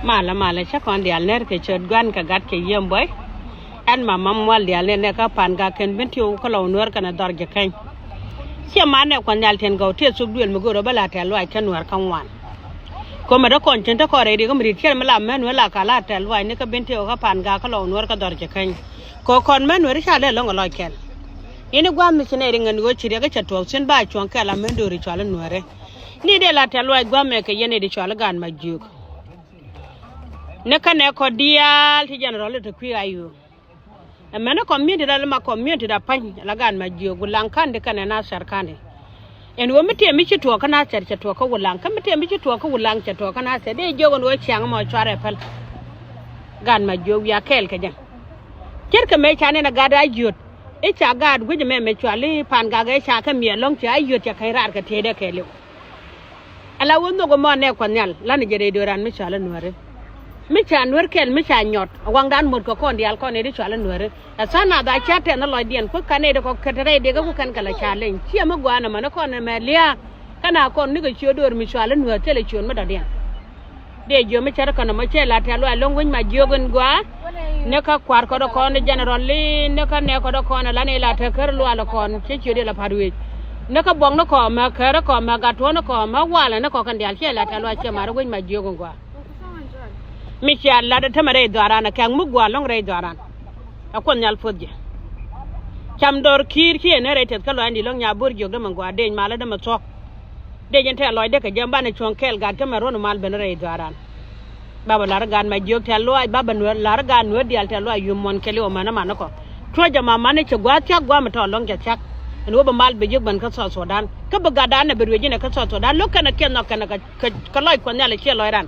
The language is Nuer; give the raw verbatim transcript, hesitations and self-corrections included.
Malä malä cä kɔn diaal ner kɛ cöt gua̱n kɛ gat kɛ yiem buɔy. Ɛn ma mam wal diaal ni nɛ kä Pan Gak kɛn Bentiu kä Lɔw Nuäär kɛnɛ Dhɔr Jɛ Keny. Ciɛ man nɛ kuɔth nhial tin gɔw tëë thuk duël mi go̱o̱r ɔ bä la tɛl luaac kä Nuäär kä ŋuan. Kɔ mɛ dä kɔn cin te kɔn rɛy riek mi riet ciɛ mi la män wee la ka la tɛl luaac ni kä Bentiu kä Pan Gak kä Lɔw Nuäär kä Dhɔr Jɛ Keny. Kɔ kɔn män wee ri ca lɛ lɔŋ ɛ lɔc kɛl. Ini gua̱a̱th mi ci nɛy ri ŋän ɣöö ci riɛk kä cɛ tuɔɔk thi̱n ba cuɔ̱ŋ kɛl a män do̱ri cual i̱ Nuäärɛ. Ni dee la tɛl luaac gua̱a̱th mɛ kɛ yɛn i̱ di cual i̱ Gaat Majiök. Ni kɛnɛ kɔ diaal ti general i̱ te kui̱ a yio̱o̱ŋ. Ɛmɛn i̱ community la lima community da pa̱ny la Gaat Majiök Wulaŋ ka̱n di kɛnɛ Nathɛr ka̱n di. Ɛn ɣöö mi tiɛm mi ci tuɔɔk kä Nathɛr cɛ tuɔɔk kä Wulaŋ kä mi tiɛm mi ci tuɔɔk kä Wulaŋ cɛ tuɔɔk kä Nathɛr dee jiök ɛn ɣöö ciaŋ mɔ cuarɛ päl. Gaat Majiök wiaa kɛɛl kɛ jɛ. Ce̱tkɛ mëë ca nɛn a gaat a yio̱t i̱ ca gaat guic ɛmɛ mɛ cual i̱ Pan Gak ɛ ca kɛ miɛɛl lɔ̱ŋ cɛ a yio̱t cɛ käny raar kɛ tëëdɛ kɛɛliw. Ala wä nhök ɛmɔ nɛ kuɔth nhial lan jɛ rɛy dööran mi cɔal i̱ Nuääri. Mi ca Nuäär kɛl mi ca nyɔt a waŋdan muɔ̱t kɛ kɔn diaal kɔn nɛy ti cɔal i̱ Nuääri. Ɛ tha̱a̱ŋ nath a ca tɛth ni lɔcdiɛn kuäk kɛn nɛy ti kɔ kɛt rɛy diɛk kä kuäk kɛn kɛ la ca leny ciɛ mi gua̱a̱n ɛmɛn kɔn ɛmɛ lia̱a̱. Kɛn a kɔn nikɛ ciöt döör mi cɔal i̱ Nuäär thilɛ ciöt mi dɔ̱diɛn. Dee jiö mi cär kɔn ɛmɔ cɛ la tɛ̈th luaac lo̱ŋ wec Majiök in gɔaa. Ni kä kua̱r kɔn kɔn i̱ general i̱ ni kä nɛ kɔn kɔn ɛ la ni la te kär lual kɔn cɛ ciöt i̱ la pa̱t wec. Ni kä buɔk ni kɔ mɛ kär kɔ mɛ gat tuɔ̱n kɔ mɛ walɛ ni kɔ kɛn diaal cɛ la tɛ̈th luaac cɛ mar wec Majiök in gɔaa. Mi cia lat ɛ tämɛ rɛy dhuaaran ɛ kɛ̈k mi gua̱a̱r lo̱ŋ rɛy dhuaaran. Ɛ kuɔth nhial puɔth jɛ. Cam dɔr ki̱i̱r ci ɛn ɛ rɛy tɛth kä luaacni lo̱ŋ nya bo̱r jiök dämɛ gɔaa deny malä dämɛ thuɔ̱k. Dee jɛn tɛ̈ lɔcdä kɛ jɛ banɛ cuɔ̱ŋ kɛɛl gat kä mɛ ruɔ̱n mal ben rɛy dhuaaran. Bapɛ la̱r gaat Majiök tɛ̈th luaac bapɛ Nuäär la̱r gaat Nuäär diaal tɛ̈th luaac yum muɔ̱n kɛɛliw ɛ män ɛ man ni kɔ. Tuɔ̱cɛ ma man ni cɛ gua̱a̱th thia̱k gua̱a̱th mi tɔ̱ lɔ̱ŋ cɛ thia̱k. Ɛn ɣöö bɛ mal bɛ jiök ben kä South Sudan kä bi gatdan ɛ bi ruëc inɛ kä South Sudan lo̱k kɛn ɛ kiɛ nhɔk kɛn ɛ kɛ lɔc kuɔth nhial ɛ ciɛ lɔcdan.